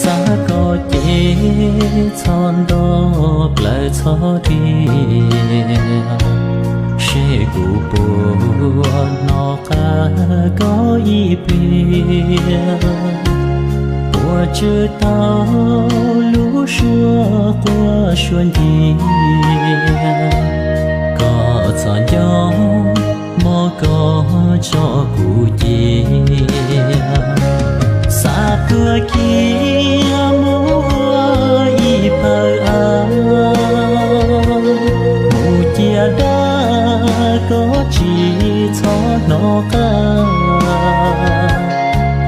Xav koj ces txhob nto plaws txhob diam, seb kuv puas hnov qab koj ib pliag. Puas tswj tau lub suab quaj suab ncig, koj txom nco mog koj tso kuv cia. Xav tuag kiag mus ua ib pawg av, mus cia dab koj tsis txhob hnov qab.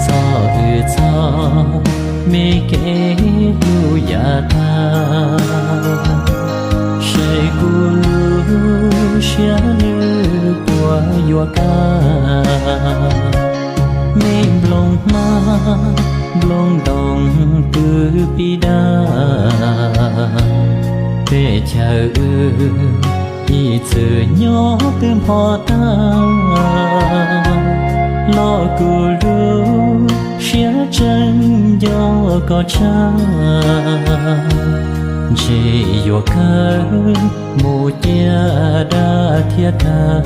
Txog wb txog me kev hlub yav tag, seb kuv lub siab nws puas yuav kaj. Me nplooj hmab nplooj ntoos twb pib daj, peb chaw wb ib txwm nyob twb npho tag, los kuv lub siab tseem nco koj tshaj, ntshe yuav kawg mus cia dab thiab tag.